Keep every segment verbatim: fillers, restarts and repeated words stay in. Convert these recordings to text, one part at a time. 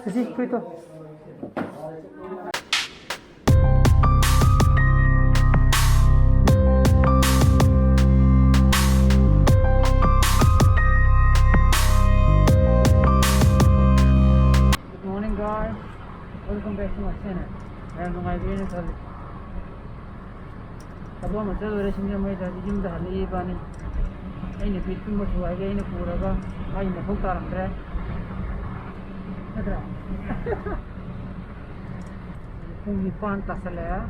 ꯑꯁꯤ ꯐꯨꯔꯤꯠꯇꯣ꯫ Good morning, guys. Welcome back to my channel. ꯌꯥꯝ ꯅꯨꯡꯉꯥꯏꯕꯤꯔꯦꯅ ꯈꯜꯂꯤ꯫ ꯊꯕꯛ ꯑꯃ ꯆꯠꯂꯨꯔꯦ ꯁꯤꯡꯖꯃꯩꯗ, ꯌꯨꯝꯗ ꯍꯜꯂꯛꯏ ꯏꯕꯥꯅꯤ꯫ ꯑꯩꯅ ꯕꯤꯠ ꯇꯨꯝꯕ ꯊꯨꯒꯥꯏꯒꯦ ꯑꯩꯅ ꯄꯨꯔꯒ, ꯃꯥꯒꯤ ꯃꯊꯧ ꯇꯥꯔꯝꯗ꯭ꯔꯦ꯫ ꯅꯠꯇ꯭ꯔꯥ? ꯄꯨꯡ ꯅꯤꯄꯥꯟ ꯇꯥꯁꯜꯂꯛꯑꯦ꯫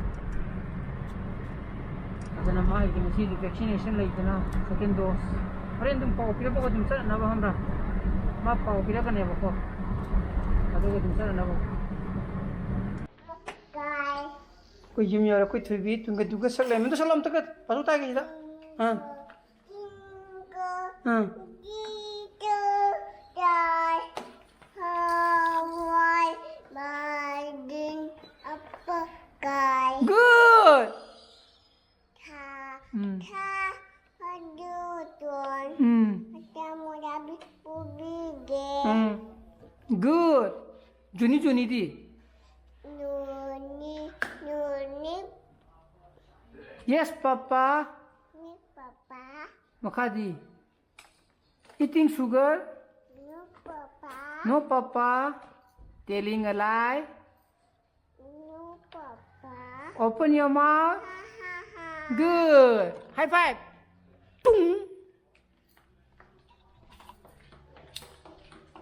ꯑꯗꯨꯅ ꯃꯥꯒꯤꯗꯤ ꯉꯁꯤꯗꯤ vaccination ꯂꯩꯗꯅ, second dose꯫ ꯍꯣꯔꯦꯟ ꯑꯗꯨꯝ ꯄꯥꯎ ꯄꯤꯔꯛꯄꯒ ꯑꯗꯨꯝ ꯆꯠꯅꯕ ꯈꯪꯕ꯭ꯔꯥ? ꯃꯥ ꯄꯥꯎ ꯄꯤꯔꯛꯀꯅꯦꯕꯀꯣ, ꯑꯗꯨꯒ ꯑꯗꯨꯝ ꯆꯠꯅꯕ꯫ ꯑꯩꯈꯣꯏ ꯌꯨꯝ ꯌꯧꯔꯦ꯫ ꯑꯩꯈꯣꯏ ꯊꯣꯏꯕꯤ ꯇꯨꯡꯒ ꯇꯨꯡꯒ ꯁꯛ ꯂꯩꯔꯝꯃꯦ꯫ ꯑꯝꯇ ꯁꯛꯂꯣ, ꯑꯝꯇ ꯀ-, ꯄꯥꯊꯣꯛ ꯇꯥꯒꯦ ꯁꯤꯗ꯫ ꯑꯥ꯫ ꯑꯥ꯫ ꯍꯋꯥꯏ ꯃꯥꯏꯗꯤꯡ ꯑꯄꯀꯥꯏ꯫ Good! ꯊꯥ ꯎꯝ꯫ ꯊꯥ ꯑꯗꯨꯗꯣꯟ ꯎꯝ꯫ ꯑꯆꯥꯃꯨꯔꯥꯕꯤ ꯄꯨꯕꯤꯒꯦ꯫ ꯎꯝ꯫ Good. ꯖꯨꯅꯤ, ꯖꯨꯅꯤꯗꯤ? ꯖꯨꯅꯤ, ꯖꯨꯅꯤ꯫ Yes, Papa. ꯅꯤ ꯄꯥꯄꯥ꯫ ꯃꯈꯥꯗꯤ? Eating sugar? No papa. No, Papa. Telling a lie? No, Papa. Open your mouth. Ha, ha, ha. Good. High five. ꯇꯨꯡ꯫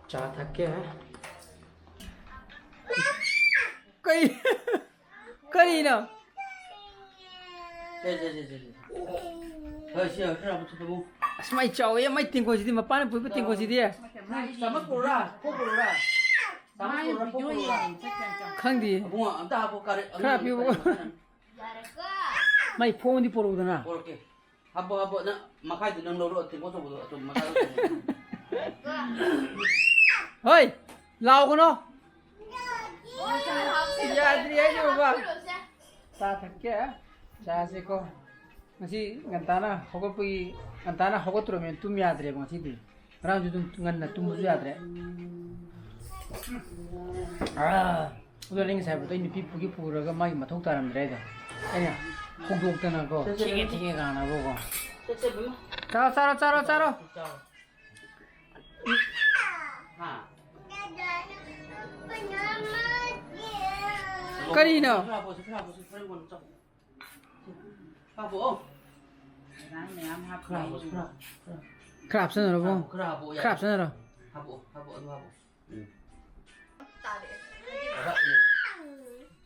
ꯆꯥ ꯊꯛꯀꯦ꯫ ꯀꯩ? ꯀꯔꯤꯅꯣ? ꯁꯦ, ꯁꯦ, ꯁꯦ, ꯁꯦ, ꯁꯦ꯫ ꯍꯣꯏ, ꯁꯤ ꯈꯔ ꯑꯃꯨꯛ ꯊꯛꯀꯦ꯫ ꯑꯁ, ꯃꯩ ꯆꯥꯎꯋꯦ, ꯃꯩ ꯇꯦꯡꯀꯣꯠꯁꯤꯗꯤ, ꯃꯄꯥꯅ ꯄꯨꯔꯤꯕ ꯇꯦꯡꯀꯣꯠꯁꯤꯗꯤ꯫ ꯆꯥꯃꯁ ꯄꯨꯔꯛꯎꯔꯥ? ꯐꯣꯛ ꯄꯨꯔꯛꯎꯔꯥ? ꯆꯥꯃꯁ ꯄꯨꯔꯛꯎꯔꯥ? ꯐꯣꯛ ꯄꯨꯔꯛꯎꯔꯥ? ꯈꯪꯗꯦ꯫ ꯑꯕꯨꯡꯉꯣ, ꯑꯝꯇ ꯍꯥꯞꯄꯣ, ꯀꯔꯤ, ꯈꯔ ꯑꯉꯥꯡ ꯄꯤꯌꯨ꯫ ꯀꯔꯤ ꯃꯈꯜ? ꯃꯩ ꯐꯣꯟꯗꯤ ꯄꯨꯔꯛꯎꯗꯅ꯫ ꯄꯨꯔꯛꯀꯦ꯫ ꯍꯥꯞꯄꯣ, ꯍꯥꯞꯄꯣ꯫ ꯅꯪ ꯃꯈꯥꯏꯗꯨ ꯅꯪ ꯂꯧꯔꯣ, ꯇꯦꯡꯀꯣꯠ ꯑꯆꯧꯕꯗꯣ, ꯑꯆꯧꯕ ꯃꯆꯥꯗꯣ꯫ ꯍꯣꯏ, ꯂꯥꯎꯒꯅꯣ꯫ ꯌꯥꯗ꯭ꯔꯤ ꯍꯥꯏꯁꯦ ꯕꯕꯥ꯫ ꯆꯥ ꯊꯛꯀꯦ꯫ ꯆꯥꯁꯦꯀꯣ꯫ ꯉꯁꯤ ꯉꯟꯇꯥꯅ ꯍꯧꯒꯠꯄꯒꯤ, ꯉꯟꯇꯥꯅ ꯍꯧꯒꯠꯇ꯭ꯔꯕꯅꯤꯅ ꯇꯨꯝ ꯌꯥꯗ꯭ꯔꯦꯕ ꯉꯁꯤꯗꯤ꯫ ꯉꯔꯥꯡꯁꯨ ꯑꯗꯨꯝ ꯉꯟꯅ ꯇꯨꯝꯕꯁꯨ ꯌꯥꯗ꯭ꯔꯦ꯫ ꯑꯥ, ꯑꯗꯨꯅ ꯑꯩ ꯉꯁꯥꯏ ꯐꯥꯎꯗ ꯑꯩ ꯅꯨꯄꯤ ꯄꯨꯒꯦ ꯄꯨꯔꯒ ꯃꯥꯒꯤ ꯃꯊꯧ ꯇꯥꯔꯝꯗ꯭ꯔꯦ ꯑꯗꯣ꯫ ꯑꯩꯅ ꯍꯧꯗꯣꯛꯇꯅꯀꯣ, ꯊꯦꯡꯉꯦ ꯊꯦꯡꯉꯦ ꯀꯥꯟꯅꯕꯀꯣ꯫ ꯆꯥꯔꯣ, ꯆꯥꯔꯣ, ꯆꯥꯔꯣ, ꯆꯥꯔꯣ꯫ ꯀꯔꯤꯅꯣ? ꯍꯥꯞꯄꯛꯑꯣ꯫ ꯈꯔ ꯍꯥꯞꯄꯣ, ꯈꯔ, ꯈꯔ꯫ ꯈꯔ ꯍꯥꯞꯆꯟꯅꯔꯣ, ꯏꯕꯨꯡꯉꯣ꯫ ꯈꯔ ꯍꯥꯞꯄꯣ, ꯌꯥꯔꯦ꯫ ꯈꯔ ꯍꯥꯞꯆꯟꯅꯔꯣ꯫ ꯍꯥꯞꯄꯛꯑꯣ, ꯍꯥꯞꯄꯛꯑꯣ, ꯑꯗꯨ ꯍꯥꯞꯄꯛꯑꯣ꯫ ꯎꯝ꯫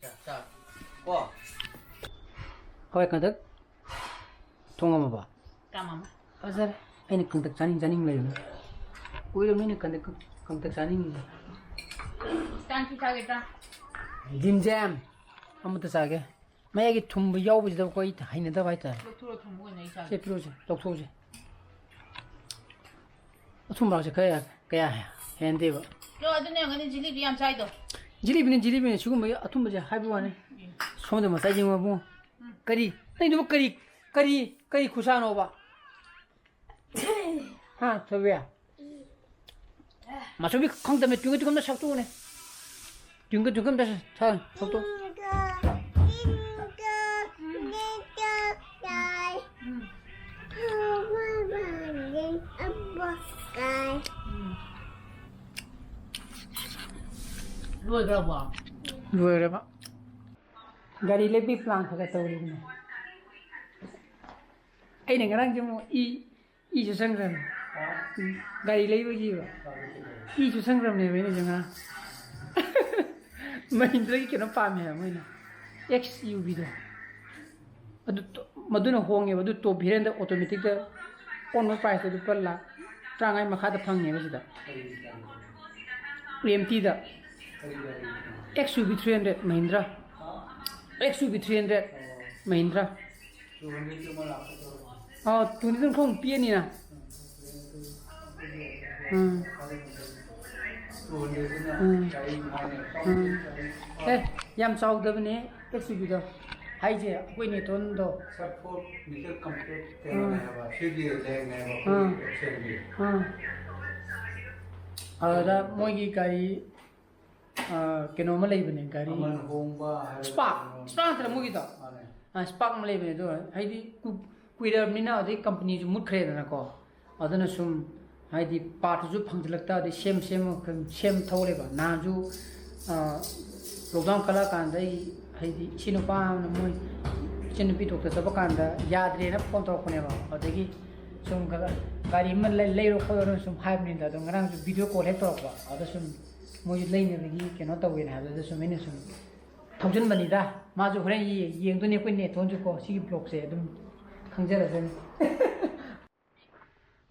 ꯆꯥ, ꯆꯥ꯫ ꯀꯣ꯫ ꯍꯋꯥꯏ ꯀꯪꯇꯛ ꯊꯣꯡꯉꯝꯃꯕꯣ? ꯀꯥꯝꯃꯝꯃꯦ꯫ ꯐꯖꯔꯦ꯫ ꯑꯩꯅ ꯀꯪꯇꯛ ꯆꯥꯅꯤꯡ ꯆꯥꯅꯤꯡ ꯂꯩꯕꯅꯤ꯫ ꯀꯨꯏꯔꯕꯅꯤ ꯑꯩꯅ ꯀꯪꯇꯛ, ꯀꯪꯇꯛ ꯆꯥꯅꯤꯡꯉꯤꯁꯦ꯫ ꯆꯥꯛ ꯆꯥꯒꯦ, ꯆꯥ꯫ ꯖꯤꯝꯖꯦꯝ꯫ ꯑꯃꯇ ꯆꯥꯒꯦ꯫ ꯃꯌꯥꯏꯒꯤ ꯊꯨꯝꯕ ꯌꯥꯎꯕꯁꯤꯗ ꯑꯩꯈꯣꯏ ꯍꯩꯅꯗꯕ ꯍꯥꯏꯇꯥꯔꯦ꯫ ꯂꯧꯊꯣꯛꯑ ꯊꯝꯃꯨ ꯀꯩꯅꯣ, ꯑꯩ ꯆꯥꯒꯦ꯫ ꯁꯦ, ꯄꯤꯔꯛꯎꯁꯦ, ꯂꯧꯊꯣꯛꯎꯁꯦ꯫ ꯑꯊꯨꯝꯕꯁꯦ ꯀꯌꯥ, ꯀꯌꯥ ꯍꯩꯅꯗꯦꯕ꯫ ꯂꯣ, ꯑꯗꯨꯅꯦ ꯑꯣꯏꯔꯝꯒꯅꯤ ꯖꯤꯂꯤꯕꯤ ꯌꯥꯝ ꯆꯥꯏꯗꯣ꯫ ꯖꯤꯂꯤꯕꯤꯅꯦ, ꯖꯤꯂꯤꯕꯤꯅꯦ, ꯁꯤꯒꯨꯝꯕꯒꯤ ꯑꯊꯨꯝꯕꯁꯦ ꯍꯥꯏꯕ ꯋꯥꯅꯤ꯫ ꯎꯝ꯫ ꯁꯣꯝꯗ ꯃꯆꯥ ꯌꯦꯡꯉꯣ ꯏꯕꯨꯡꯉꯣ꯫ ꯎꯝ꯫ ꯀꯔꯤ? ꯅꯪꯗꯨꯕꯨ ꯀꯔꯤ, ꯀꯔꯤ, ꯀꯔꯤ ꯈꯨꯁꯥꯅꯣꯕ? ꯍꯥ, ꯊꯣꯏꯕꯤ? ꯃꯥꯆꯧꯕꯤ ꯈꯪꯗꯕꯅꯦ, ꯇ꯭ꯋꯤꯡꯀꯜ ꯇ꯭ꯋꯤꯡꯀꯜ ꯑꯝꯇ ꯁꯛꯇꯣꯛꯎꯅꯦ꯫ ꯇ꯭ꯋꯤꯡꯀꯜ ꯇ꯭ꯋꯤꯡꯀꯜ ꯑꯝꯇ ꯁꯛ-, ꯁꯛꯇꯣꯛ꯫ ꯂꯣꯏꯈ꯭ꯔꯕꯣ? ꯂꯣꯏꯈ꯭ꯔꯕ꯫ ꯒꯥꯔꯤ ꯂꯩꯕꯤ ꯄ꯭ꯂꯥꯟ ꯈꯔ ꯈꯔ ꯇꯧꯔꯤꯕꯅꯦ꯫ ꯑꯩꯅ ꯉꯔꯥꯡꯁꯦ ꯑꯃꯨꯛ ꯏ, ꯏꯁꯨ ꯆꯪꯈ꯭ꯔꯕꯅꯦ꯫ ꯎꯝ, ꯒꯥꯔꯤ ꯂꯩꯕꯒꯤꯕ꯫ ꯏꯁꯨ ꯆꯪꯈ꯭ꯔꯕꯅꯦꯕ ꯑꯩꯅꯁꯨ ꯉꯔꯥꯡ꯫ ꯃꯍꯤꯟꯗ꯭ꯔꯒꯤ ꯀꯩꯅꯣ ꯄꯥꯝꯃꯦ ꯍꯥꯏꯕ ꯃꯣꯏꯅ꯫ ꯑꯦꯛꯁ ꯌꯨ ꯚꯤꯗꯣ꯫ ꯑꯗꯨ ꯇꯣ-, ꯃꯗꯨꯅ ꯍꯣꯡꯉꯦꯕ꯫ ꯑꯗꯨ ꯇꯣꯞ ꯚꯦꯔꯤꯌꯟꯗ ꯑꯣꯇꯣꯃꯦꯇꯤꯛꯇ ꯑꯣꯟꯕ ꯄ꯭ꯔꯥꯏꯁꯇ ꯂꯨꯄꯥ ꯂꯥꯈ ꯇꯔꯥꯃꯉꯥ ꯃꯈꯥꯗ ꯐꯪꯉꯦꯕ ꯁꯤꯗ꯫ ꯑꯦꯝ ꯇꯤꯗ꯫ X U V three hundred Mahindra꯫ X U V three hundred Mahindra꯫ ꯑꯣ, ꯇꯨ ꯍꯟꯗ꯭ꯔꯦꯠ ꯑꯗꯨꯝ ꯈꯔ ꯄꯤꯔꯅꯤꯅ꯫ ꯎꯝ꯫ ꯎꯝ꯫ ꯎꯝ꯫ ꯑꯦ, ꯌꯥꯝ ꯆꯥꯎꯗꯕꯅꯦ ꯑꯦꯛꯁ ꯌꯨ ꯚꯤꯗꯣ꯫ ꯍꯥꯏꯁꯦ ꯑꯩꯈꯣꯏ ꯅꯦꯇꯣꯟꯗꯣ꯫ ꯁꯕ ꯐꯣꯔ ꯃꯤꯇꯔ ꯀꯝꯄ꯭ꯂꯤꯠ ꯀꯩꯅꯣꯅꯦ ꯎꯝ꯫ ꯍꯥꯏꯕ, ꯁꯤꯒꯤ ꯂꯦꯡꯅꯦ ꯍꯥꯏꯕ, ꯎꯝ꯫ ꯑꯩꯈꯣꯏꯒꯤ ꯑꯦꯛꯁꯦꯜꯒꯤ꯫ ꯎꯝ꯫ ꯑꯗꯨꯗ ꯃꯣꯏꯒꯤ ꯒꯥꯔꯤ ꯑ, ꯀꯩꯅꯣ ꯑꯃ ꯂꯩꯕꯅꯦ, ꯒꯥꯔꯤ ꯃꯃꯜ ꯍꯣꯡꯕ ꯍꯥꯏꯕ ꯁ꯭ꯄꯥꯔꯛ, ꯀꯩꯅꯣ? ꯁ꯭ꯄꯥꯔꯛ ꯅꯠꯇ꯭ꯔ ꯃꯣꯏꯒꯤꯗꯣ? ꯃꯥꯅꯦ꯫ ꯑ, ꯁ꯭ꯄꯥꯔꯛ ꯑꯃ ꯂꯩꯕꯅꯦ, ꯑꯗꯣ ꯍꯥꯏꯗꯤ ꯀꯨ-, ꯀꯨꯏꯔꯕꯅꯤꯅ ꯑꯗꯩ ꯀꯝꯄꯅꯤꯁꯨ ꯃꯨꯠꯈ꯭ꯔꯦꯗꯅꯀꯣ, ꯑꯗꯨꯅ ꯁꯨꯝ ꯍꯥꯏꯗꯤ ꯄꯥꯔꯠꯇꯨꯁꯨ ꯐꯪꯖꯤꯜꯂꯛꯇ, ꯑꯗꯩ ꯁꯦꯝ ꯁꯦꯝꯃ ꯁꯦꯝ ꯊꯧ ꯂꯩꯕ꯫ ꯅꯍꯥꯟꯁꯨ, ꯑ, ꯂꯣꯛꯗꯥꯎꯟ ꯀꯜꯂꯛꯑꯀꯥꯟꯗ ꯑꯩ ꯍꯥꯏꯗꯤ ꯏꯆꯤꯟ ꯅꯨꯄꯥ ꯑꯃꯅ ꯃꯣꯏ ꯏꯆꯟꯅꯨꯄꯤ ꯗꯣꯛꯇꯔ ꯆꯠꯄ ꯀꯥꯟꯗ ꯌꯥꯗ꯭ꯔꯦꯅ ꯐꯣꯟ ꯇꯧꯔꯛꯄꯅꯦꯕ, ꯑꯗꯒꯤ ꯁꯨꯝ ꯒ-, ꯒꯥꯔꯤ ꯑꯃ ꯂꯩ-, ꯂꯩꯔꯣ ꯈꯣꯠꯂꯣꯅ ꯁꯨꯝ ꯍꯥꯏꯕꯅꯤꯗ, ꯑꯗꯣ ꯉꯔꯥꯡꯁꯨ ꯚꯤꯗꯤꯑꯣ ꯀꯣꯜ ꯍꯦꯛ ꯇꯧꯔꯛꯄ, ꯑꯗ ꯁꯨꯝ ꯃꯣꯏꯁꯨ ꯂꯩꯅꯕꯒꯤ ꯀꯩꯅꯣ ꯇꯧꯋꯦꯅ ꯍꯥꯏꯕꯗꯨꯗ ꯁꯨꯝ ꯑꯩꯅ ꯁꯨꯝ ꯊꯧꯖꯤꯟꯕꯅꯤꯗ꯫ ꯃꯥꯁꯨ ꯍꯣꯔꯦꯟ ꯌꯦ-, ꯌꯦꯡꯗꯣꯏꯅꯦ ꯑꯩꯈꯣꯏ ꯅꯦꯊꯣꯟꯁꯨꯀꯣ, ꯁꯤꯒꯤ ꯕ꯭ꯂꯣꯛꯁꯦ ꯑꯗꯨꯝ ꯈꯪꯖꯔꯁꯅꯤ꯫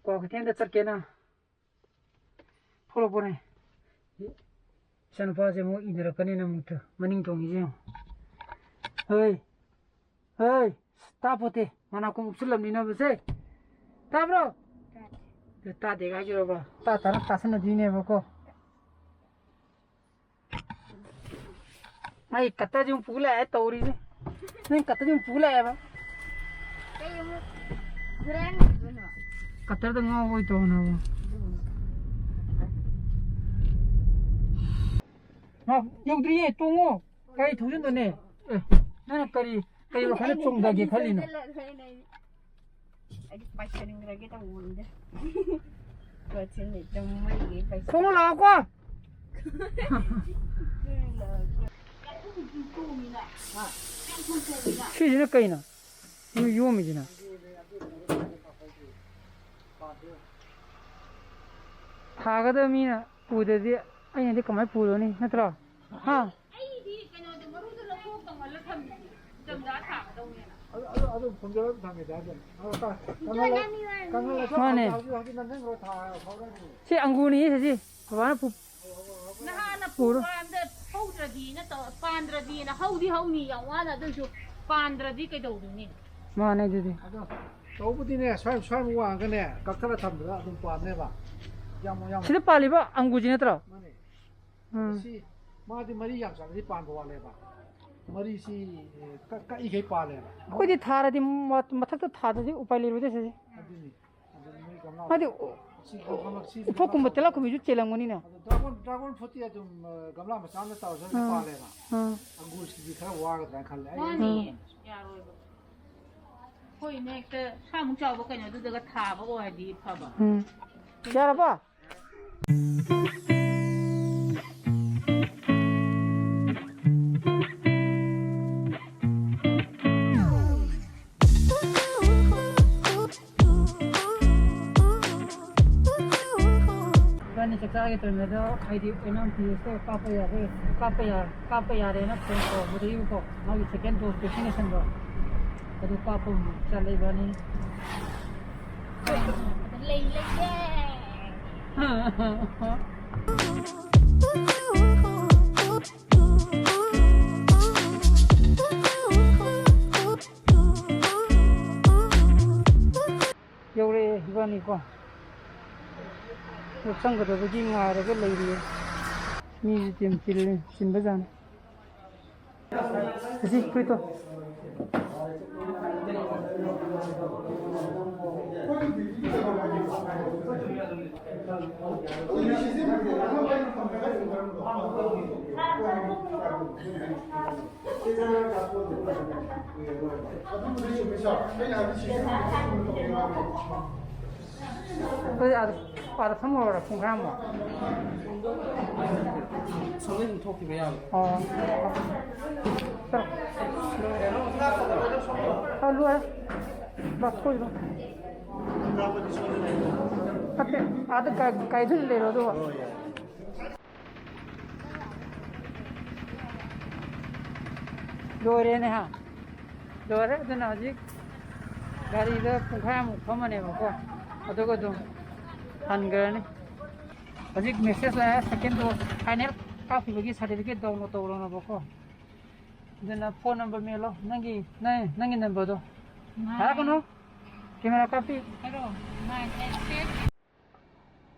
ꯀ꯭ꯋꯥꯀꯩꯊꯦꯜꯗ ꯆꯠꯀꯦꯅ ꯊꯣꯛꯂꯛꯄꯅꯦ꯫ ꯏꯆꯥꯅꯨꯄꯥꯁꯦ ꯑꯃꯨꯛ ꯏꯟꯅꯔꯛꯀꯅꯤꯅ ꯑꯃꯨꯛꯇ ꯃꯅꯤꯡ ꯇꯣꯡꯉꯤꯁꯦ ꯌꯦꯡꯉꯣ꯫ ꯍꯣꯏ, ꯍꯣꯏ, ꯇꯥꯄꯣꯠꯇꯦ꯫ ꯃꯅꯥꯀꯣꯡ ꯎꯞꯁꯤꯜꯂꯝꯅꯤꯅꯕꯁꯦ꯫ ꯇꯥꯕ꯭ꯔꯣ? ꯇꯥꯗꯦ ꯍꯥꯏꯁꯤꯔꯕ? ꯇꯥ ꯇꯥꯅ ꯇꯥꯁꯟꯅꯗꯣꯏꯅꯦꯕꯀꯣ꯫ ꯑꯩ ꯀꯠꯇꯔꯁꯤ ꯑꯃꯨꯛ ꯄꯨ ꯂꯥꯛꯑꯦ ꯇꯧꯔꯤꯁꯦ꯫ ꯅꯪ ꯀꯠꯇꯔꯁꯤ ꯑꯃꯨꯛ ꯄꯨ ꯂꯥꯛꯑꯦꯕ꯫ ꯀꯩ ꯑꯃꯨꯛ ꯍꯨꯔꯥꯟꯈꯤꯗꯣꯏꯅꯣ? ꯀꯠꯇꯔꯗ ꯉꯥꯎꯕ ꯑꯣꯏ ꯇꯧꯅꯕ꯫ ꯉꯥ-, ꯌꯧꯗ꯭ꯔꯤꯌꯦ, ꯇꯣꯡꯉꯣ꯫ ꯀꯔꯤ ꯊꯧꯖꯤꯟꯗꯣꯅꯦ? ꯑꯦ, ꯅꯪꯅ ꯀꯔꯤ, ꯀꯔꯤ ꯋꯥꯈꯜꯗ ꯆꯣꯡꯊꯒꯦ ꯈꯜꯂꯤꯅꯣ? ꯑꯩꯗꯤ ꯄꯥꯏꯁꯟꯈ꯭ꯔꯒꯦ ꯇꯧꯕꯅꯤꯗ꯫ ꯄꯥꯏꯁꯟꯈ꯭ꯔꯦ, ꯇꯧꯕ ꯃꯩꯒꯤ ꯄꯥꯏꯁꯟ-, ꯊꯣꯡꯉꯣ ꯂꯥꯛꯑꯣꯀꯣ꯫ ꯁꯤꯁꯤꯅ ꯀꯩꯅꯣ? ꯁꯤ ꯌꯣꯝꯃꯤꯁꯤꯅ? ꯊꯥꯒꯗꯕ ꯃꯤꯅ ꯄꯨꯗ꯭ꯔꯗꯤ ꯑꯩꯅꯗꯤ ꯀꯃꯥꯏꯅ ꯄꯨꯔꯨꯅꯤ, ꯅꯠꯇ꯭ꯔꯣ? ꯍꯥ? ꯑꯩꯗꯤ ꯀꯩꯅꯣꯗꯣ, ꯃꯔꯨꯗꯣ ꯂꯧꯊꯣꯛ ꯀꯪꯍꯜꯂ ꯊꯝꯃꯤꯅꯦ꯫ ꯅꯤꯡꯊꯝꯊꯥ ꯊꯥꯒꯗꯧꯅꯦꯅ꯫ ꯑꯗꯨ, ꯑꯗꯨ, ꯑꯗꯨꯝ ꯄꯨꯝꯖꯜꯂ ꯊꯝꯃꯦꯗꯥꯏꯅꯦ꯫ ꯑꯗꯣ ꯀ-, ꯀꯪꯍꯜꯂ-, ꯀꯪꯍꯜꯂꯁꯨ ꯃꯥꯅꯦ꯫ ꯍꯧꯖꯤꯛ, ꯍꯧꯖꯤꯛ ꯅꯪ ꯂꯣꯏ ꯊꯥ ꯍꯧꯔꯅꯤ꯫ ꯁꯤ ꯑꯪꯒꯨꯔꯅꯤ ꯁꯤ꯫ ꯕꯕꯥꯅ ꯄꯨ-, ꯅꯍꯥꯟꯅ ꯄꯨꯔꯣ꯫ ꯄꯨꯕ ꯑꯝꯗ ꯍꯧꯗ꯭ꯔꯗꯤꯅ ꯇꯧ-, ꯄꯥꯟꯗ꯭ꯔꯗꯤꯅ ꯍꯧꯗꯤ ꯍꯧꯅꯤ ꯌꯥꯝ ꯋꯥꯅ, ꯑꯗꯨꯏꯁꯨ ꯄꯥꯟꯗ꯭ꯔꯗꯤ ꯀꯩꯗꯧꯗꯣꯏꯅꯤ? ꯃꯥꯅꯦ ꯑꯗꯨꯗꯤ꯫ ꯑꯗꯣ ꯇꯧꯕꯗꯤꯅꯦ, ꯁ꯭ꯋꯥꯏ, ꯁ꯭ꯋꯥꯏꯃꯨꯛ ꯋꯥꯡꯉꯒꯅꯦ, ꯀꯛꯊꯠꯂ ꯊꯝꯕꯗ ꯑꯗꯨꯝ ꯄꯥꯟꯅꯦꯕ꯫ ꯌꯥꯝ, ꯌꯥꯝ ꯁꯤꯗ ꯄꯥꯜꯂꯤꯕ ꯑꯪꯒꯨꯔꯁꯤ ꯅꯠꯇ꯭ꯔꯣ? ꯃꯥꯅꯦ꯫ ꯎꯝ꯫ ꯁꯤ ꯃꯥꯗꯤ ꯃꯔꯤ ꯌꯥꯝ ꯆꯥꯎꯅꯗꯤ ꯄꯥꯟꯕ ꯋꯥꯠꯂꯦꯕ꯫ ꯃꯔꯤꯁꯤ, ꯑꯦ, ꯀꯛ-, ꯀꯛꯏꯈꯩ ꯄꯥꯜꯂꯦꯕ꯫ ꯑꯩꯈꯣꯏꯗꯤ ꯊꯥꯔꯗꯤ ꯃ-, ꯃꯊꯛꯇ ꯊꯥꯗꯗꯤ ꯎꯄꯥꯏ ꯂꯩꯔꯣꯏꯗ ꯁꯤꯗꯤ꯫ ꯑꯗꯨꯅꯤ꯫ ꯑꯗꯨꯅꯤ ꯃꯣꯏ ꯒꯝꯂꯥ ꯃꯥꯗꯤ ꯎ-, ꯎꯐꯣꯛꯀꯨꯝꯕ ꯇꯦꯂꯥꯎꯈꯨꯝꯕꯤꯁꯨ ꯆꯦꯜꯂꯝꯒꯅꯤꯅꯦ꯫ ꯑꯗꯣ dragon, dragon fruitꯇꯤ ꯑꯗꯨꯝ, ꯑ, ꯒꯝꯂꯥ ꯃꯆꯥ ꯑꯃꯗ ꯇꯧꯔꯁꯨ ꯑꯗꯨꯝ ꯎꯝ꯫ ꯄꯥꯜꯂꯦꯕ꯫ ꯎꯝ꯫ ꯑꯪꯒꯨꯔꯁꯤꯗꯤ ꯈꯔ ꯋꯥꯒꯗ꯭ꯔꯥꯅ ꯈꯜꯂꯦ ꯑꯩ꯫ ꯃꯥꯅꯦ꯫ ꯎꯝ꯫ ꯌꯥꯔꯣꯏꯕ꯫ ꯑꯩꯈꯣꯏꯅ ꯍꯦꯛꯇ ꯁꯥꯃꯨꯛ ꯆꯥꯎꯕ ꯀꯩꯅꯣꯗꯨꯗꯒ ꯊꯥꯕ ꯑꯣꯏꯔꯗꯤ ꯐꯕ꯫ ꯎꯝ꯫ ꯌꯥꯔꯕꯣ? ꯏꯕꯥꯅꯤ ꯆꯥꯛ ꯆꯥꯒꯦ ꯇꯧꯔꯤꯉꯩꯗ ꯑꯩꯗꯤ ꯑꯦꯟ ꯑꯦꯝ ꯄꯤ ꯑꯦꯁꯇ ꯀꯥꯞꯄ ꯌꯥꯔꯦ, ꯀꯥꯞꯄ ꯌꯥ-, ꯀꯥꯞꯄ ꯌꯥꯔꯦꯅ ꯐꯣꯟ ꯇꯧꯔꯛꯄꯗꯒꯤꯀꯣ, ꯃꯥꯒꯤ second dose vaccinationꯗꯣ ꯑꯗꯨ ꯀꯥꯞꯄ ꯑꯃꯨꯛ ꯆꯠꯂꯦ ꯏꯕꯥꯅꯤ꯫ ꯂꯩ ꯂꯩꯌꯦ꯫ ꯌꯧꯔꯛꯑꯦ ꯏꯕꯥꯅꯤꯀꯣ꯫ ꯑꯗꯨ ꯆꯪꯒꯗꯕꯒꯤ ꯉꯥꯏꯔꯒ ꯂꯩꯔꯤꯌꯦ꯫ ꯃꯤꯁꯨ ꯌꯥꯝ ꯆꯤꯜꯂꯦ, ꯆꯤꯟꯕꯖꯥꯠꯅꯤ꯫ ꯑꯁꯤ ꯐꯨꯔꯤꯠꯇꯣ꯫ ꯑꯗꯨꯗꯤ ꯑꯥꯗ, ꯑꯥꯗ ꯐꯝꯃꯨꯔꯣꯔꯥ ꯄꯨꯡꯈꯥꯏꯃꯨꯛ? ꯁꯣꯝꯗ ꯑꯗꯨꯝ ꯊꯣꯛꯈꯤꯕ ꯌꯥꯕ꯭ꯔꯥ? ꯑꯣ꯫ ꯆꯠꯂꯣ꯫ ꯑ, ꯂꯣꯏꯔꯦ꯫ ꯂꯥꯞꯊꯣꯛꯏꯕ꯫ ꯅꯠꯇꯦ, ꯑꯥꯗ ꯒꯥ-, ꯒꯥꯔꯤꯗꯨꯗ ꯂꯩꯔꯣ ꯑꯗꯨꯒ꯫ ꯂꯣꯏꯔꯦꯅꯦ ꯍꯥ? ꯂꯣꯏꯔꯦ꯫ ꯑꯗꯨꯅ ꯍꯧꯖꯤꯛ ꯒꯥꯔꯤꯗ ꯄꯨꯡꯈꯥꯏꯃꯨꯛ ꯐꯝꯃꯅꯦꯕꯀꯣ, ꯑꯗꯨꯒ ꯑꯗꯨꯝ ꯍꯟꯈ꯭ꯔꯅꯤ꯫ ꯍꯧꯖꯤꯛ message ꯂꯥꯛꯑꯦ, second dose final ꯀꯥꯞꯈꯤꯕꯒꯤ certificate download ꯇꯧꯔꯣꯅꯕꯀꯣ꯫ ꯑꯗꯨꯅ phone number ꯃꯦꯜꯂꯣ, ꯅꯪꯒꯤ, ꯅꯪ, ꯅꯪꯒꯤ numberꯗꯣ꯫ ꯅꯥꯏꯟ꯫ ꯍꯥꯏꯔꯛꯀꯅꯨ꯫ Camera ꯀꯥꯞꯄꯤ꯫ ꯍꯥꯏꯔꯛꯑꯣ꯫ Nine eight six.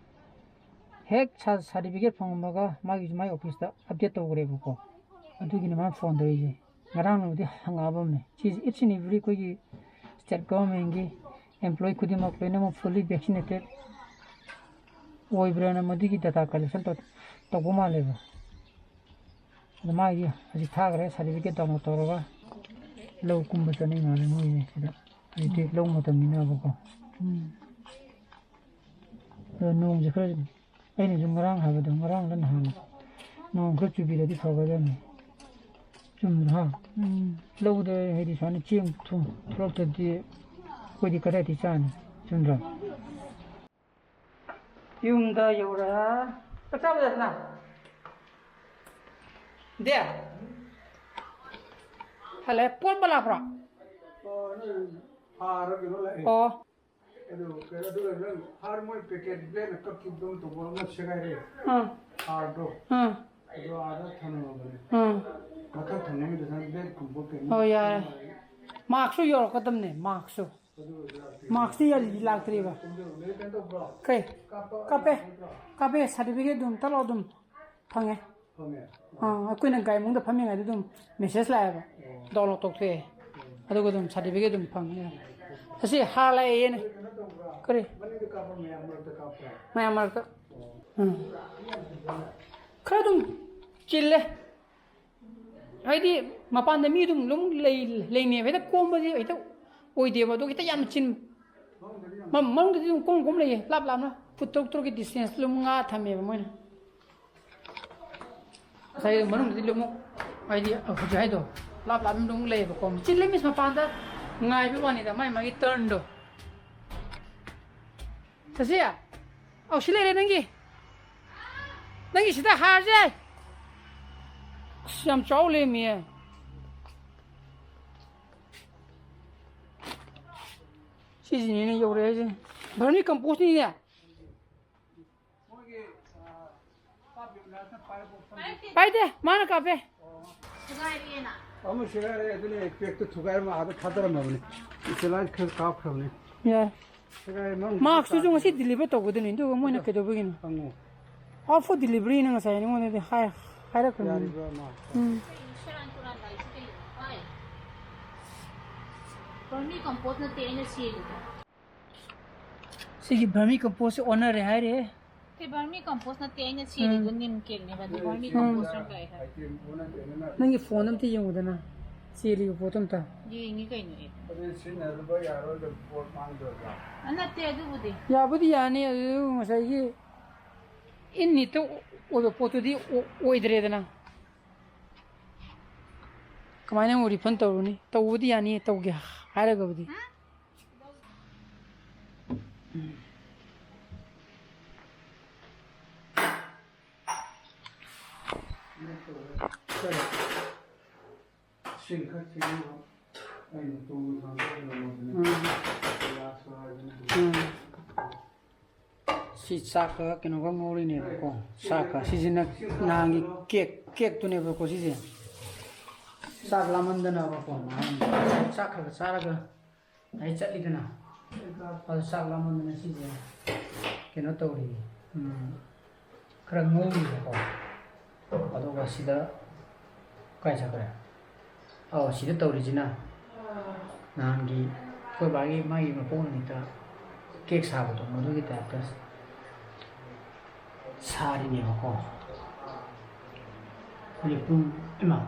ꯍꯦꯛ ꯁꯥ-, certificate ꯐꯪꯉꯝꯕꯒ ꯃꯥꯒꯤꯁꯨ ꯃꯥꯒꯤ officeꯇ update ꯇꯧꯈ꯭ꯔꯦꯕꯀꯣ꯫ ꯑꯗꯨꯒꯤꯅꯤ ꯃꯥꯅ phone ꯇꯧꯔꯛꯏꯁꯦ꯫ ꯉꯔꯥꯡꯅꯕꯨꯗꯤ ꯍꯪꯉꯛꯑꯕꯅꯦ꯫ ꯁꯤꯁꯦ each and every ꯑꯩꯈꯣꯏꯒꯤ state governmentꯀꯤ employee ꯈꯨꯗꯤꯡꯃꯛ ꯂꯣꯏꯅꯃꯛ fully vaccinated ꯑꯣꯏꯕ꯭ꯔꯥꯅ ꯃꯗꯨꯒꯤ data collection ꯇꯧ-, ꯇꯧꯕ ꯃꯥꯜꯂꯦꯕ꯫ ꯑꯗ ꯃꯥꯒꯤ ꯍꯧꯖꯤꯛ ꯊꯥꯈ꯭ꯔꯦ, certificate download ꯇꯧꯔꯒ ꯂꯧ ꯀꯨꯝꯕ ꯆꯠꯅꯩ ꯃꯥꯜꯂꯦ ꯃꯣꯏꯁꯦ ꯁꯤꯗ꯫ ꯍꯧꯖꯤꯛꯇꯤ ꯂꯧ ꯃꯇꯝꯅꯤꯅꯕꯀꯣ꯫ ꯎꯝ꯫ ꯑꯗꯣ ꯅꯣꯡꯁꯦ ꯈꯔ, ꯑꯩꯅꯁꯨ ꯉꯔꯥꯡ ꯍꯥꯏꯕꯗꯣ, ꯉꯔꯥꯡꯂ ꯅꯍꯥꯟꯂ, ꯅꯣꯡ ꯈꯔ ꯆꯨꯕꯤꯔꯗꯤ ꯐꯒꯗꯕꯅꯤ꯫ ꯆꯨꯝꯗ꯭ꯔꯣ? ꯎꯝ꯫ ꯂꯧꯗ ꯍꯥꯏꯗꯤ ꯁꯨꯃꯥꯏꯅ ꯆꯦꯡ ꯊꯨꯝ ꯊꯣꯛꯂꯛꯇ꯭ꯔꯗꯤ ꯑꯩꯈꯣꯏꯗꯤ ꯀꯗꯥꯏꯗꯒꯤ ꯆꯥꯅꯤ? ꯆꯨꯝꯗ꯭ꯔꯣ? ꯌꯨꯝꯗ ꯌꯧꯔꯦ꯫ ꯆꯥꯛ ꯆꯥꯕ ꯆꯠꯁꯤꯅ? ꯗꯦ? ꯍꯜꯂꯛꯑꯦ꯫ ꯄꯣꯠ ꯑꯃ ꯂꯥꯛꯄ꯭ꯔꯣ? ꯑꯣ, ꯅꯣꯏ ꯍꯥꯔ ꯀꯩꯅꯣ ꯂꯥꯛꯑꯦ꯫ ꯑꯣ꯫ ꯑꯗꯨ, ꯑꯗꯨꯒ ꯅꯪ ꯍꯥꯔ ꯃꯣꯏ packet black ꯅ ꯀꯛꯈꯤꯕꯗꯣ ꯇꯧꯕ ꯑꯃ ꯁꯦꯒꯥꯏꯔꯦ꯫ ꯑꯥ꯫ ꯍꯥꯔꯗꯣ꯫ ꯑꯥ꯫ ꯑꯗꯣ ꯑꯥꯗ ꯊꯝꯃꯝꯃꯕꯅꯦ꯫ ꯑꯥ꯫ ꯃꯊꯛ ꯊꯪꯅꯕꯗꯨꯗ black ꯀꯨꯝꯕ ꯀꯩꯅꯣ꯫ ꯍꯣꯏ, ꯌꯥꯔꯦ꯫ ꯃꯥꯛꯁꯁꯨ ꯌꯧꯔꯛꯀꯗꯕꯅꯦ, ꯃꯥꯛꯁꯁꯨ꯫ ꯃꯥꯛꯁꯇꯤ ꯌꯥꯔꯤ ꯂꯥꯛꯇ꯭ꯔꯤꯕ? ꯀꯩ? ꯀꯥꯞꯄꯦ? ꯀꯥꯞꯄꯦ, certificate ꯑꯗꯨꯝ ꯇꯠꯂꯣ ꯑꯗꯨꯝ ꯐꯪꯉꯦ꯫ ꯑꯥ, ꯑꯩꯈꯣꯏꯅ ꯒꯥꯔꯤ ꯃꯅꯨꯡꯗ ꯐꯝꯃꯤꯉꯩꯗ ꯑꯗꯨꯝ message ꯂꯥꯛꯑꯦꯕ, download ꯇꯧꯊꯣꯛꯑꯦ, ꯑꯗꯨꯒ ꯑꯗꯨꯝ certificate ꯑꯗꯨꯝ ꯐꯪꯉꯦ꯫ ꯑꯁꯤ ꯍꯥꯔ ꯂꯥꯛꯑꯦꯅꯦ꯫ ꯀꯔꯤ? ꯃꯌꯥꯝ ꯃꯔꯛꯇ꯫ ꯎꯝ꯫ ꯈꯔ ꯑꯗꯨꯝ ꯆꯤꯜꯂꯦ꯫ ꯍꯥꯏꯗꯤ ꯃꯄꯥꯟꯗ ꯃꯤ ꯑꯗꯨꯝ, ꯑꯗꯨꯝ ꯂꯩ-, ꯂꯩꯅꯦꯕ꯫ ꯍꯦꯛꯇ ꯀꯣꯝꯕꯗꯤ ꯍꯦꯛꯇ ꯑꯣꯏꯗꯦꯕ꯫ ꯑꯗꯣ ꯍꯦꯛꯇ ꯌꯥꯝ ꯆꯤꯟ-, ꯃ-, ꯃꯅꯨꯡꯗꯗꯤ ꯑꯗꯨꯝ ꯀꯣꯝ ꯀꯣꯝ ꯂꯩꯌꯦ꯫ ꯂꯥꯞ ꯂꯥꯞꯅ foot ꯇꯔꯨꯛ ꯇꯔꯨꯛꯀꯤ distance ꯂꯨꯝ ꯉꯥ ꯊꯝꯃꯦꯕ ꯃꯣꯏꯅ꯫ ꯉꯁꯥꯏ ꯃꯅꯨꯡꯗꯗꯤ ꯂꯨꯝ, ꯍꯥꯏꯗꯤ ꯍꯧꯖꯤꯛ ꯍꯥꯏꯗꯣ, ꯂꯥꯞ ꯂꯥꯞꯅ ꯑꯗꯨꯝ ꯂꯩꯌꯦꯕꯀꯣ꯫ ꯆꯤꯜꯂꯦ ꯃꯤꯁ ꯃꯄꯥꯟꯗ ꯉꯥꯏꯕꯩ ꯋꯥꯅꯤꯗ, ꯃꯥꯏ ꯃꯥꯒꯤ turnꯗꯣ꯫ ꯁꯁꯤ, ꯑꯧ, ꯁꯤ ꯂꯩꯔꯦ ꯅꯪꯒꯤ꯫ ꯅꯪꯒꯤ ꯁꯤꯗ ꯍꯥꯔꯁꯦ꯫ ꯑꯁ, ꯌꯥꯝ ꯆꯥꯎ ꯂꯩꯔꯝꯃꯤꯌꯦ꯫ ꯁꯤꯁꯤꯅꯤꯅꯦ ꯌꯧꯔꯛꯑꯦ ꯍꯥꯏꯁꯦ꯫ Vermi compostꯅꯤꯅꯦ꯫ ꯄꯥꯏꯗꯦ, ꯃꯥꯅ ꯀꯥꯞꯄꯦ꯫ ꯑꯃ ꯁꯦꯒꯥꯏꯔꯦ, ꯑꯗꯨꯅꯦ packꯇꯨ ꯊꯨꯒꯥꯏꯔꯝꯃ ꯑꯥꯗ ꯊꯥꯗꯔꯝꯃꯕꯅꯤ꯫ ꯏꯆꯦꯂꯥꯏ ꯈꯔ ꯀꯥꯞꯈ꯭ꯔꯕꯅꯤ꯫ ꯌꯥꯔꯦ꯫ ꯁꯦꯒꯥꯏꯔꯦ, ꯃꯅꯨꯡꯗ ꯃꯥꯛꯁꯇꯨꯁꯨ ꯉꯁꯤ deliver ꯇꯧꯒꯗꯣꯏꯅꯤ, ꯑꯗꯨꯒ ꯃꯣꯏꯅ ꯀꯩꯗꯧꯕꯒꯤꯅꯣ? ꯍꯪꯉꯨ꯫ Out for deliveryꯅ ꯉꯁꯥꯏ ꯑꯩꯉꯣꯟꯗꯗꯤ ꯍꯥꯏ-, ꯍꯥꯏꯔꯛꯈ꯭ꯔꯕꯅꯤ꯫ ꯌꯥꯔꯤꯕ꯭ꯔꯥ ꯃꯥ? ꯎꯝ꯫ ꯁꯦꯔꯥꯟ ꯇꯨꯔꯥꯟ ꯂꯥꯛꯏꯁꯤ ꯀꯩꯒꯤꯅꯣ? ꯍꯣꯏ꯫ Vermi compost ꯅꯠꯇꯦ ꯑꯩꯅ ꯁꯦꯝꯃꯤꯗꯣ꯫ ꯁꯤꯒꯤ vermi compostꯁꯦ ꯑꯣꯟꯅꯔꯦ ꯍꯥꯏꯔꯦ꯫ ꯕꯔꯃꯤ ꯀꯝꯄꯣꯁ ꯅꯠꯇꯦ, ꯑꯩꯅ ꯁꯤꯔꯤꯗꯣ ꯎꯝ꯫ ꯅꯤꯝ ꯀꯦꯛꯅꯦꯕ, ꯑꯗꯨ ꯕꯔꯃꯤ ꯎꯝ꯫ ꯀꯝꯄꯣꯁ ꯌꯥꯝ ꯂꯥꯛꯑꯦ ꯍꯥꯏꯕ꯫ ꯅꯪꯒꯤ ꯐꯣꯟ ꯑꯝꯇ ꯌꯦꯡꯉꯨꯗꯅ, ꯆꯦꯜꯂꯤꯕ ꯄꯣꯠꯇꯣ ꯑꯝꯇ꯫ ꯌꯦꯡꯉꯤ ꯀꯩꯅꯣ ꯑꯦ꯫ ꯑꯗꯨ ꯁꯤꯖꯤꯟꯅꯗꯕ ꯌꯥꯔꯣꯏꯗꯕ ꯄꯣꯠ ꯃꯥꯡꯗꯣꯏꯕ꯭ꯔꯥ? ꯑ, ꯅꯠꯇꯦ ꯑꯗꯨꯕꯨꯗꯤ꯫ ꯌꯥꯕꯨꯗꯤ ꯌꯥꯅꯤ, ꯑꯗꯨ ꯉꯁꯥꯏꯒꯤ ꯏꯟ ꯅꯤꯠꯇ ꯑꯣꯏꯕ ꯄꯣꯠꯇꯨꯗꯤ ꯑꯣ-, ꯑꯣꯏꯗ꯭ꯔꯦꯗꯅ꯫ ꯀꯃꯥꯏꯅ ꯑꯃꯨꯛ ꯔꯤꯐꯟ ꯇꯧꯔꯨꯅꯤ? ꯇꯧꯕꯗꯤ ꯌꯥꯅꯤ, ꯇꯧꯒꯦ ꯍꯥꯏꯔꯒꯕꯨꯗꯤ꯫ ꯎꯝ꯫ ꯁꯤꯡ ꯈꯔ ꯊꯤꯡꯉꯒ ꯑꯩꯅ ꯇꯣꯡꯅ ꯊꯥꯡꯒꯠꯂꯒ ꯂꯣꯏꯕꯅꯦ꯫ ꯎꯝ꯫ ꯒꯤꯂꯥꯁꯁꯨ ꯍꯥꯏꯕꯅꯦ꯫ ꯎꯝ꯫ ꯁꯤ ꯆꯥꯛꯀ ꯀꯩꯅꯣꯒ ꯉꯧꯔꯤꯅꯦꯕꯀꯣ꯫ ꯆꯥꯛꯀ꯫ ꯁꯤꯁꯤꯅ ꯅꯍꯥꯟꯒꯤ ꯀꯦꯛ, ꯀꯦꯛꯇꯨꯅꯦꯕꯀꯣ ꯁꯤꯁꯦ꯫ ꯆꯥꯛ ꯂꯥꯝꯃꯟꯗꯅꯕꯀꯣ꯫ ꯆꯥꯛ ꯈꯔ ꯈꯔ ꯆꯥꯔꯒ ꯑꯩ ꯆꯠꯂꯤꯗꯅ, ꯑꯗꯨ ꯆꯥꯛ ꯂꯥꯝꯃꯟꯗꯅ ꯁꯤꯁꯦ ꯀꯩꯅꯣ ꯇꯧꯔꯤ, ꯎꯝ, ꯈꯔ ꯉꯧꯔꯤꯕꯀꯣ꯫ ꯑꯗꯨꯒ ꯁꯤꯗ ꯀꯥꯏ ꯆꯠꯈ꯭ꯔꯦ? ꯑꯧ, ꯁꯤꯗ ꯇꯧꯔꯤꯁꯤꯅ ꯅꯍꯥꯟꯒꯤ ꯑꯩꯈꯣꯏ ꯕꯥꯒꯤ ꯃꯥꯒꯤ ꯃꯄꯣꯛ ꯅꯨꯃꯤꯠꯇ ꯀꯦꯛ ꯁꯥꯕꯗꯣ, ꯃꯗꯨꯒꯤ ꯇꯥꯏꯞꯇ ꯁꯥꯔꯤꯅꯦꯕꯀꯣ꯫ ꯍꯧꯖꯤꯛ ꯄꯨꯡ, ꯏꯃꯥ,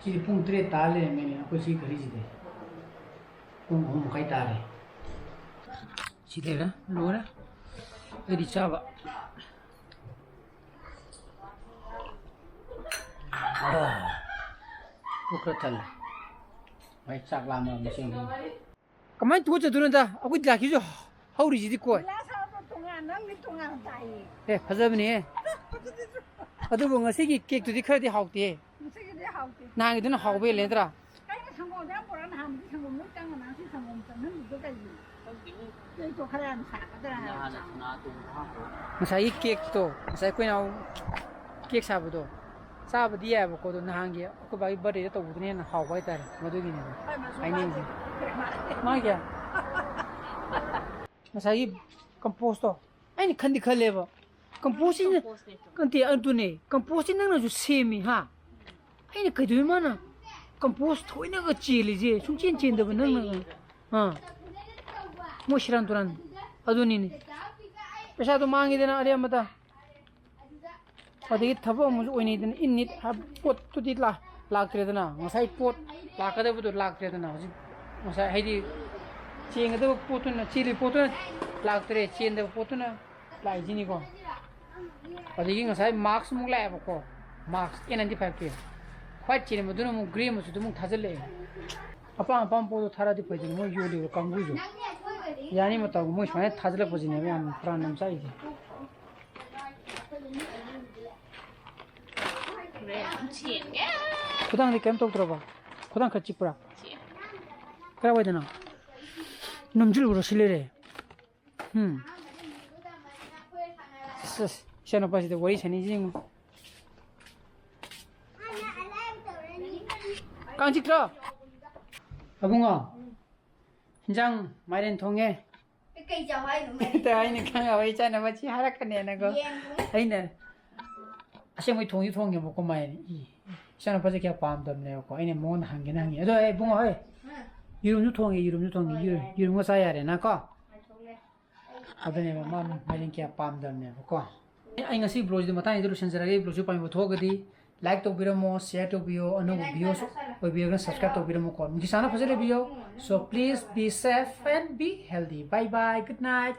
ꯁꯤꯗꯤ ꯄꯨꯡ ꯇꯔꯦꯠ ꯇꯥ ꯂꯩꯔꯝꯃꯦꯅꯦ ꯑꯩꯈꯣꯏ ꯁꯤ ꯈꯜꯂꯤꯁꯤꯗꯤ꯫ ꯄꯨꯡ ꯑꯍꯨꯝ ꯃꯈꯥꯏ ꯇꯥꯔꯦ꯫ ꯁꯤ ꯂꯩꯔꯦ, ꯂꯣꯏꯔꯦ꯫ ꯑꯩꯗꯤ ꯆꯥꯕ꯫ ꯑꯥ, ꯄꯨꯛ ꯈꯔ ꯊꯜꯂꯦ꯫ ꯑꯩ ꯆꯥꯛ ꯂꯥꯝꯃꯕꯅꯤ, ꯆꯦꯡ ꯊꯣꯡ꯫ ꯀꯃꯥꯏꯅ ꯇꯨꯀꯠꯆꯗꯣꯏꯅꯣꯗ? ꯑꯩꯈꯣꯏ ꯂꯥꯛꯈꯤꯁꯨ ꯍꯧꯔꯤꯁꯤꯗꯤ ꯀꯣꯏ꯫ ꯒꯤꯂꯥꯁ ꯍꯥꯞꯄ ꯇꯣꯉꯥꯟ, ꯅꯪꯗꯤ ꯇꯣꯉꯥꯟ ꯇꯥꯏꯌꯦ꯫ ꯑꯦ, ꯐꯖꯕꯅꯦꯍꯦ꯫ ꯑꯗꯨꯕꯨ ꯉꯁꯤꯒꯤ ꯀꯦꯛꯇꯨꯗꯤ ꯈꯔꯗꯤ ꯍꯥꯎꯇꯦꯍꯦ꯫ ꯉꯁꯤꯒꯤꯗꯤ ꯍꯥꯎꯇꯦ꯫ ꯅꯍꯥꯟꯒꯤꯗꯨꯅ ꯍꯥꯎꯕ ꯍꯦꯜꯂꯦ ꯅꯠꯇ꯭ꯔꯥ? ꯀꯩꯅꯣ ꯁꯪꯒꯣꯝꯗꯣ ꯌꯥꯝ ꯄꯨꯔꯛ, ꯅꯍꯥꯟꯗꯤ ꯁꯪꯒꯣꯝ ꯂꯣꯏ ꯆꯪꯉ, ꯅꯪ ꯁꯤ ꯁꯪꯒꯣꯝ ꯆꯪꯍꯟꯕꯗꯣ ꯀꯩꯒꯤꯅꯣ? ꯈꯪꯗꯦꯉꯣ꯫ ꯀꯦꯛꯇꯣ ꯈꯔ ꯌꯥꯝ ꯁꯥꯒꯗ꯭ꯔꯥ ꯍꯥꯏꯅ ꯅꯍꯥꯟꯅ ꯆꯥꯕ꯫ ꯁꯅꯥ ꯇꯣꯡꯕ ꯍꯥꯞꯄ꯫ ꯉꯁꯥꯏꯒꯤ ꯀꯦꯛꯇꯣ, ꯉꯁꯥꯏ ꯑꯩꯈꯣꯏ ꯅꯥꯎ ꯀꯦꯛ ꯁꯥꯕꯗꯣ, ꯆꯥꯕꯗꯤ ꯌꯥꯏꯑꯕꯀꯣ, ꯑꯗꯣ ꯅꯍꯥꯟꯒꯤ ꯑꯩꯈꯣꯏ ꯕꯥꯒꯤ ꯕꯥꯔꯗꯦꯗ ꯇꯧꯕꯗꯨꯅ ꯍꯦꯟꯅ ꯍꯥꯎꯕ ꯍꯥꯏꯇꯥꯔꯦ, ꯃꯗꯨꯒꯤꯅꯦꯕ ꯍꯣꯏ, ꯃꯆꯨ ꯍꯥꯏꯅꯤꯡꯉꯤꯁꯦ꯫ ꯃꯥꯟꯗꯦ꯫ ꯃꯥꯒꯤ ꯉꯁꯥꯏꯒꯤ ꯀꯝꯄꯣꯁꯇꯣ ꯑꯩꯅ ꯈꯟꯗꯤ ꯈꯜꯂꯦꯕ, ꯀꯝꯄꯣꯁꯁꯤꯅ ꯀꯝꯄꯣꯁꯅꯦ꯫ ꯅꯠꯇꯦ, ꯑꯗꯨꯅꯦ, ꯀꯝꯄꯣꯁꯁꯤ ꯅꯪꯅꯁꯨ ꯁꯦꯝꯃꯤ ꯍꯥ? ꯑꯩꯅ ꯀꯩꯗꯧꯕꯩ ꯃꯥꯅ ꯀꯝꯄꯣꯁ ꯊꯣꯏꯅꯒ ꯆꯦꯜꯂꯤꯁꯦ? ꯁꯨꯡꯆꯦꯟ ꯆꯦꯟꯗꯕ ꯅꯪꯅꯒ꯫ ꯑꯥ꯫ ꯃꯣꯏ ꯁꯤꯔꯥꯟ ꯇꯨꯔꯥꯟ꯫ ꯑꯗꯨꯅꯤꯅꯦ꯫ ꯄꯩꯁꯥꯗꯣ ꯃꯥꯡꯉꯤꯗꯅ ꯑꯔꯦꯝꯕꯗ꯫ ꯑꯗꯒꯤ ꯊꯕꯛ ꯑꯃꯁꯨ ꯑꯣꯏꯅꯩꯗꯅ, ꯏꯟ ꯅꯤꯠ ꯍꯥꯏꯕ ꯄꯣꯠꯇꯨꯗꯤ ꯂꯥ-, ꯂꯥꯛꯇ꯭ꯔꯦꯗꯅ꯫ ꯉꯁꯥꯏ ꯄꯣꯠ ꯂꯥꯛꯀꯗꯕꯗꯣ ꯂꯥꯛꯇ꯭ꯔꯦꯗꯅ꯫ ꯍꯧꯖꯤꯛ ꯉꯁꯥꯏ ꯍꯥꯏꯗꯤ ꯆꯦꯟꯒꯗꯕ ꯄꯣꯠꯇꯨꯅ, ꯆꯦꯜꯂꯤ ꯄꯣꯠꯇꯨꯅ ꯂꯥꯛꯇ꯭ꯔꯦ, ꯆꯦꯟꯗꯕ ꯄꯣꯠꯇꯨꯅ ꯂꯥꯛꯏꯁꯤꯅꯤꯀꯣ꯫ ꯑꯗꯒꯤ ꯉꯁꯥꯏ ꯃꯥꯛꯁ ꯑꯃꯨꯛ ꯂꯥꯛꯑꯦꯕꯀꯣ, ꯃꯥꯛꯁ ꯑꯦꯟ ꯅꯥꯏꯟꯇꯤ ꯐꯥꯏꯚ ꯀꯤ ꯈ꯭ꯋꯥꯏꯠ ꯆꯦꯟꯕꯗꯨꯅ ꯑꯃꯨꯛ ꯒ꯭ꯔꯦ ꯃꯆꯨꯗ ꯑꯃꯨꯛ ꯊꯥꯖꯤꯜꯂꯛꯑꯦ꯫ ꯑꯄꯥꯝ ꯑꯄꯥꯝꯕ ꯄꯣꯠꯇꯣ ꯊꯥꯔꯛꯑꯗꯤ ꯐꯩꯗꯅ, ꯃꯣꯏ ꯌꯣꯜꯂꯤꯕ ꯀꯥꯡꯕꯨꯁꯨ꯫ ꯌꯥꯅꯤ ꯃꯇꯧ ꯃꯣꯏ ꯁꯨꯃꯥꯏꯅ ꯊꯥꯖꯤꯜꯂꯛꯄꯁꯤꯅꯦꯕ ꯌꯥꯝ ꯐꯔꯥꯟ ꯌꯥꯝ ꯆꯥꯏꯁꯦ꯫ ꯈꯨꯗꯥꯡꯗꯤ ꯀꯩꯝ ꯇꯧꯗ꯭ꯔꯕ? ꯈꯨꯗꯥꯡ ꯈꯔ ꯆꯤꯛꯄ꯭ꯔꯥ? ꯀꯥꯏꯋꯥꯏꯗꯅꯣ? ꯅꯝꯁꯤꯜꯂꯨꯔꯣ ꯁꯤ ꯂꯩꯔꯦ꯫ ꯎꯝ꯫ ꯑꯁ, ꯑꯁ, ꯏꯆꯥꯅꯨꯄꯥꯁꯤꯗ ꯋꯥꯔꯤ ꯁꯥꯟꯅꯩꯁꯤ ꯌꯦꯡꯉꯨ꯫ ꯀꯥꯡ ꯆꯤꯛꯇ꯭ꯔꯣ? ꯑꯕꯨꯡꯉꯣ, ꯏꯟꯖꯥꯡ ꯃꯥꯏꯔꯦꯟ ꯊꯣꯡꯉꯦ꯫ ꯀꯩ ꯆꯥꯎ ꯍꯥꯏꯅꯣ? ꯑꯩꯅ ꯈꯪꯉꯕ ꯏꯆꯥꯅꯨꯄꯥꯁꯤ ꯍꯥꯏꯔꯛꯀꯅꯦꯅꯀꯣ꯫ ꯌꯦꯟ ꯊꯣꯡꯉꯦ꯫ ꯑꯩꯅ ꯑꯁꯦꯡꯕꯩ ꯊꯣꯡꯗꯤ ꯊꯣꯡꯉꯦꯕꯀꯣ ꯃꯥꯏꯔꯦꯟ꯫ ꯏ, ꯏꯆꯥꯅꯨꯄꯥꯁꯦ ꯀꯌꯥ ꯄꯥꯝꯗꯕꯅꯦꯕꯀꯣ꯫ ꯑꯩꯅ ꯃꯉꯣꯟꯗ ꯍꯪꯒꯦꯅ ꯍꯪꯉꯤ꯫ ꯑꯗꯣ ꯑꯩ ꯏꯕꯨꯡꯉꯣ ꯍꯣꯏ, ꯎꯝ꯫ ꯌꯦꯔꯨꯝꯁꯨ ꯊꯣꯡꯉꯦ, ꯌꯦꯔꯨꯝꯁꯨ ꯊꯣꯡꯉꯦ꯫ ꯍꯣꯏ, ꯌꯦꯔꯨꯝ-, ꯌꯥꯏ꯫ ꯌꯦꯔꯨꯝꯒ ꯆꯥ ꯌꯥꯔꯦꯅꯀꯣ꯫ ꯍꯣꯏ, ꯊꯣꯡꯉꯦ꯫ ꯑꯗꯨꯅꯦꯕ ꯃꯥ ꯃꯥꯏꯔꯦꯟ ꯀꯌꯥ ꯄꯥꯝꯗꯕꯅꯦꯕꯀꯣ꯫ ꯑꯩ ꯉꯁꯤ ꯕ꯭ꯂꯣꯒꯁꯤꯗꯤ ꯃꯇꯥꯡꯁꯤꯗ ꯂꯣꯏꯁꯤꯟꯖꯔꯒꯦ꯫ ꯕ꯭ꯂꯣꯒꯁꯤ ꯄꯥꯝꯕꯤꯕ ꯊꯣꯛꯑꯒꯗꯤ ꯂꯥꯏꯛ ꯇꯧꯕꯤꯔꯝꯃꯣ, ꯁꯤꯌꯔ ꯇꯧꯕꯤꯌꯣ, ꯑꯅꯧꯕ ꯚꯤꯌꯨꯁ ꯑꯣꯏꯕꯤꯔꯒꯅ ꯁꯕꯁꯀ꯭ꯔꯥꯏꯕ ꯇꯧꯕꯤꯔꯝꯃꯣꯀꯣ꯫ ꯅꯨꯡꯁꯤ ꯆꯥꯟꯅ ꯐꯖꯅ ꯂꯩꯕꯤꯌꯣ꯫ So please be safe and be healthy. Bye bye. Good night.